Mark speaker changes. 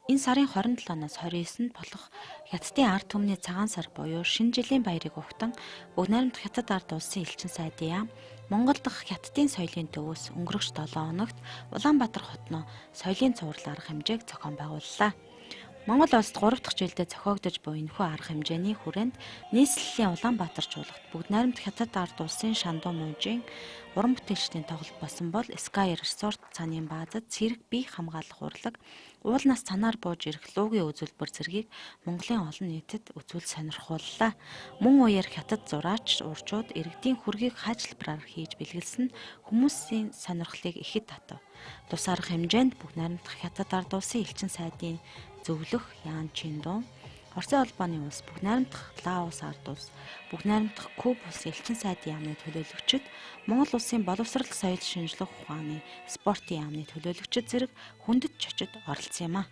Speaker 1: Энэ сарын 27-наас 29-нд болох Хятадын ард түмний цагаан сар буюу шинэ жилийн баярыг угтан Бүгд найрамдах Хятад ард улсын элчин сайдын яам Монгол дахь Хятадын соёлын төвөөс өнгөрөх 7 хоногт Улаанбаатар хотноо соёлын цуврал арга хэмжээг зохион байгууллаа. Монгол улсад 3 дахь жилдээ зохиогдож буй энэхүү арга хэмжээний хүрээнд нийслэлийн Улаанбаатар чуулгад Бүгд найрамдах Хятад ард улсын Шандуу мужийн уран бүтээлчдийн тоглолт болсон бол Sky Resort цаанын баазад цэрэг бие хамгаалах урлаг, уулнаас цанаар бууж ирэх луугийн үзүүлбэр зэргийг Монголын олон нийтэд үзүүл сонирхууллаа. Мөн үеэр Хятад зураач урчууд иргэдийн хөргийг хаачлбараар хийж бэлгэлсэн нь хүмүүсийн сонирхлыг ихэд татав. Тус арга хэмжээнд Бүгд найрамдах Хятад ард улсын элчин сайдын зөвлөх Ян Чиндун, Оросын холбооны улс, Бүгд найрамдах Лаос ард улс, Бүгд найрамдах Куб улсын элчин сайдын яамны төлөөлөгчид, Монгол улсын боловсрол соёл шинжлэх ухааны спортын яамны төлөөлөгчид зэрэг хүндэт чочид оролцсон юм а.